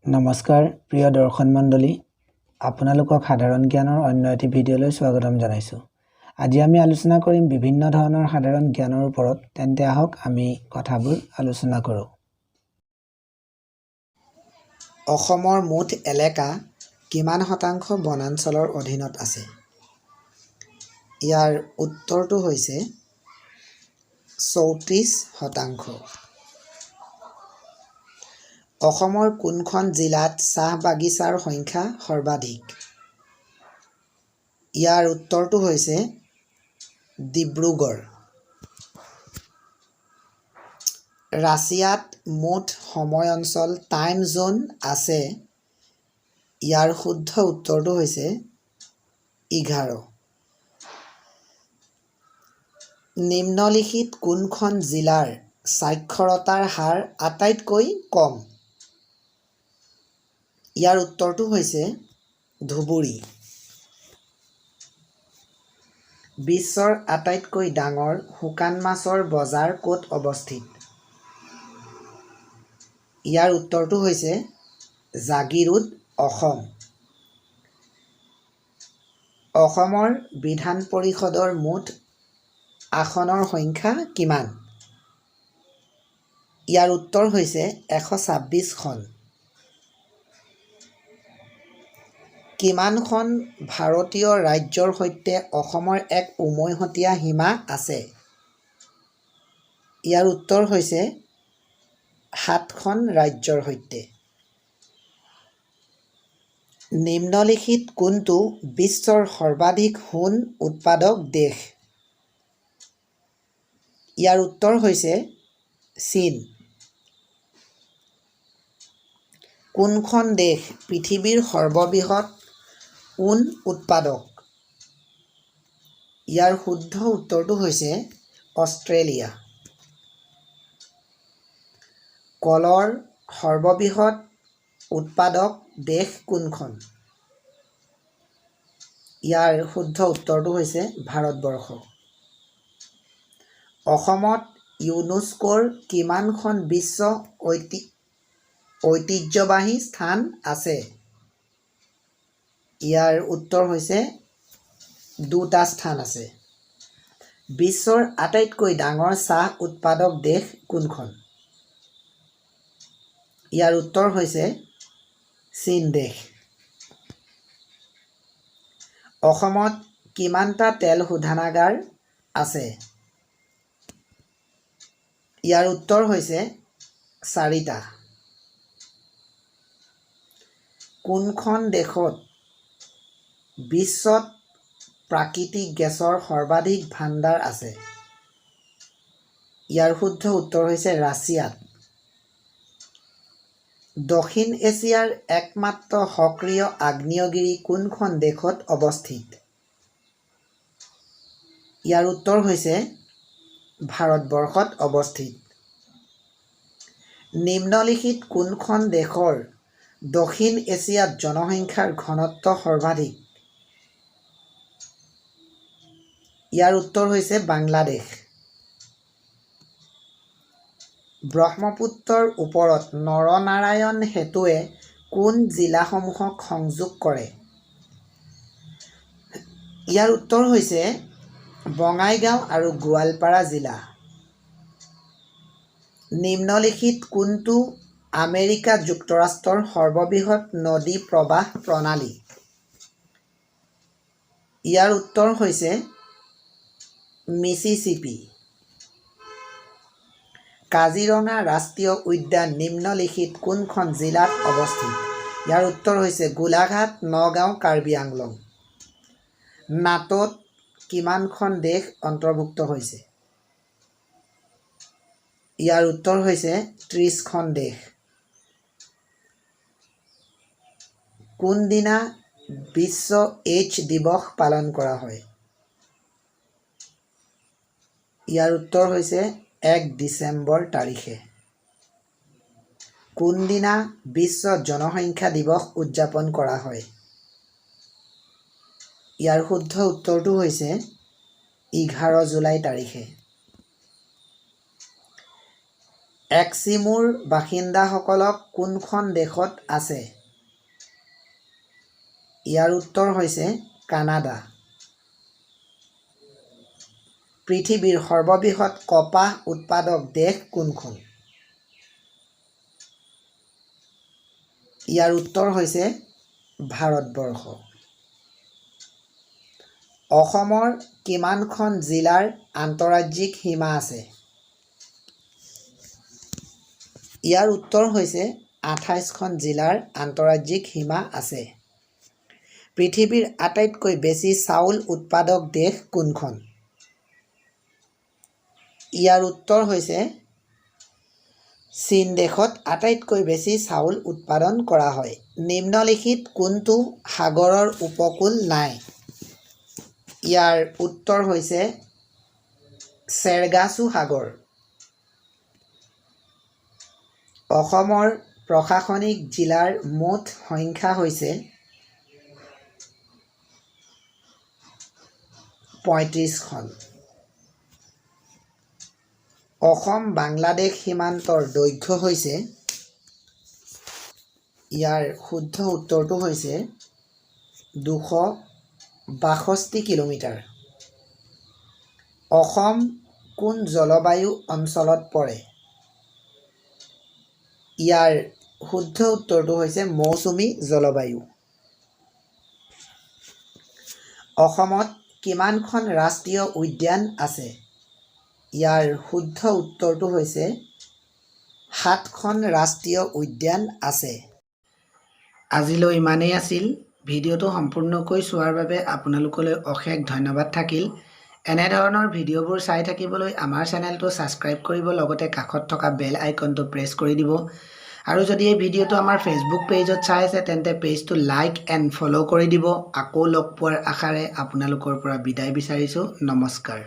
নমস্কাৰ প্ৰিয় দৰ্শক মণ্ডলী, আপোনালোকক সাধাৰণ জ্ঞানৰ অন্য এটি ভিডিঅ'লৈ স্বাগতম জনাইছোঁ। আজি আমি আলোচনা কৰিম বিভিন্ন ধৰণৰ সাধাৰণ জ্ঞানৰ ওপৰত। তেন্তে আহক, আমি কথাবোৰ আলোচনা কৰোঁ। অসমৰ মুঠ এলেকা কিমান শতাংশ বনাঞ্চলৰ অধীনত আছে? ইয়াৰ উত্তৰটো হৈছে 34%। অসমৰ কোনখন জিলাত চাহ বাগিচাৰ সংখ্যা সৰ্বাধিক? ইয়াৰ উত্তৰটো হৈছে ডিব্ৰুগড়। ৰাছিয়াত মুঠ সময় অঞ্চল, টাইম জ'ন আছে। ইয়াৰ শুদ্ধ উত্তৰটো হৈছে 11। নিম্নলিখিত কোনখন জিলাৰ সাক্ষৰতাৰ হাৰ আটাইতকৈ কম? ইয়াৰ উত্তৰটো হৈছে ধুবুৰী। বিশ্বৰ আটাইতকৈ ডাঙৰ শুকান মাছৰ বজাৰ ক'ত অৱস্থিত? ইয়াৰ উত্তৰটো হৈছে জাগীৰোড, অসম। অসমৰ বিধান পৰিষদৰ মুঠ আসনৰ সংখ্যা কিমান? ইয়াৰ উত্তৰ হৈছে 126খন। কিমানখন ভাৰতীয় ৰাজ্যৰ সৈতে অসমৰ এক উমৈহতীয়া সীমা আছে? ইয়াৰ উত্তৰ হৈছে সাতখন ৰাজ্যৰ সৈতে। নিম্নলিখিত কোনটো বিশ্বৰ সৰ্বাধিক সোণ উৎপাদক দেশ? ইয়াৰ উত্তৰ হৈছে চীন। কোনখন দেশ পৃথিৱীৰ সৰ্ববৃহৎ ঊণ উৎপাদক? ইয়াৰ শুদ্ধ উত্তৰটো হৈছে অষ্ট্ৰেলিয়া। কলৰ সৰ্ববৃহৎ উৎপাদক দেশ কোনখন? ইয়াৰ শুদ্ধ উত্তৰটো হৈছে ভাৰতবৰ্ষ। অসমত ইউনেস্কোৰ কিমানখন বিশ্ব ঐতিহ্যবাহী স্থান আছে? ইয়াৰ উত্তৰ হৈছে দুটা স্থান আছে। বিশ্বৰ আটাইতকৈ ডাঙৰ চাহ উৎপাদক দেশ কোনখন? ইয়াৰ উত্তৰ হৈছে চীন দেশ। অসমত কিমানটা তেল শোধনাগাৰ আছে? ইয়াৰ উত্তৰ হৈছে চাৰিটা। কোনখন দেশত বিশ্বত প্ৰাকৃতিক গেছৰ সৰ্বাধিক ভাণ্ডাৰ আছে? ইয়াৰ শুদ্ধ উত্তৰ হৈছে ৰাছিয়াত। দক্ষিণ এছিয়াৰ একমাত্ৰ সক্ৰিয় আগ্নেয়গিৰি কোনখন দেশত অৱস্থিত? ইয়াৰ উত্তৰ হৈছে ভাৰতবৰ্ষত অৱস্থিত। নিম্নলিখিত কোনখন দেশৰ দক্ষিণ এছিয়াত জনসংখ্যাৰ ঘনত্ব সৰ্বাধিক? ইয়াৰ উত্তৰ হৈছে বাংলাদেশ। ব্ৰহ্মপুত্ৰৰ ওপৰত নৰনাৰায়ণ সেতুৱে কোন জিলাসমূহক সংযোগ কৰে? ইয়াৰ উত্তৰ হৈছে বঙাইগাঁও আৰু গোৱালপাৰা জিলা। নিম্নলিখিত কোনটো আমেৰিকা যুক্তৰাষ্ট্ৰৰ সৰ্ববৃহৎ নদী প্ৰবাহ প্ৰণালী? ইয়াৰ উত্তৰ হৈছে মিছিছিপি। কাজিৰঙা ৰাষ্ট্ৰীয় উদ্যান নিম্নলিখিত কোনখন জিলাত অৱস্থিত? ইয়াৰ উত্তৰ হৈছে গোলাঘাট, নগাঁও, কাৰ্বি আংলং। নাটোত কিমানখন দেশ অন্তৰ্ভুক্ত হৈছে? ইয়াৰ উত্তৰ হৈছে 30খন দেশ। কোনদিনা বিশ্ব এইডছ দিৱস পালন কৰা হয়? ইয়াৰ উত্তৰ হৈছে 1 ডিচেম্বৰ তাৰিখে। কোনদিনা বিশ্ব জনসংখ্যা দিৱস উদযাপন কৰা হয়? ইয়াৰ শুদ্ধ উত্তৰটো হৈছে 11 জুলাই তাৰিখে। এস্কিমোৰ বাসিন্দাসকলক কোনখন দেশত আছে? ইয়াৰ উত্তৰ হৈছে কানাডা। পৃথিৱীৰ সৰ্ববৃহৎ কপাহ উৎপাদক দেশ কোনখন? ইয়াৰ উত্তৰ হৈছে ভাৰতবৰ্ষ। অসমৰ কিমানখন জিলাৰ আন্তঃৰাজ্যিক সীমা আছে? ইয়াৰ উত্তৰ হৈছে 28খন জিলাৰ আন্তঃৰাজ্যিক সীমা আছে। পৃথিৱীৰ আটাইতকৈ বেছি চাউল উৎপাদক দেশ কোনখন? ইয়াৰ উত্তৰ হৈছে চীন দেশত আটাইতকৈ বেছি চাউল উৎপাদন কৰা হয়। নিম্নলিখিত কোনটো সাগৰৰ উপকূল নাই? ইয়াৰ উত্তৰ হৈছে চেৰগাছো সাগৰ। অসমৰ প্ৰশাসনিক জিলাৰ মুঠ সংখ্যা হৈছে 35খন। অসম বাংলাদেশ সীমান্তৰ দৈৰ্ঘ্য হৈছে, ইয়াৰ শুদ্ধ উত্তৰটো হৈছে 262 কিলোমিটাৰ। অসম কোন জলবায়ু অঞ্চলত পৰে? ইয়াৰ শুদ্ধ উত্তৰটো হৈছে মৌচুমী জলবায়ু। অসমত কিমানখন ৰাষ্ট্ৰীয় উদ্যান আছে? ইয়াৰ শুদ্ধ উত্তৰটো হৈছে 7খন ৰাষ্ট্ৰীয় উদ্যান আছে। আজিলৈ ইমানেই আছিল। ভিডিঅ'টো সম্পূৰ্ণকৈ চোৱাৰ বাবে আপোনালোকলৈ অশেষ ধন্যবাদ থাকিল। এনেধৰণৰ ভিডিঅ'বোৰ চাই থাকিবলৈ আমাৰ চেনেলটো ছাবস্ক্ৰাইব কৰিব, লগতে কাষত থকা বেল আইকনটো প্ৰেছ কৰি দিব। আৰু যদি এই ভিডিঅ'টো আমাৰ ফেচবুক পেজত চাই আছে, তেন্তে পেজটো লাইক এণ্ড ফ'ল' কৰি দিব। আকৌ লগ পোৱাৰ আশাৰে আপোনালোকৰ পৰা বিদায় বিচাৰিছোঁ। নমস্কাৰ।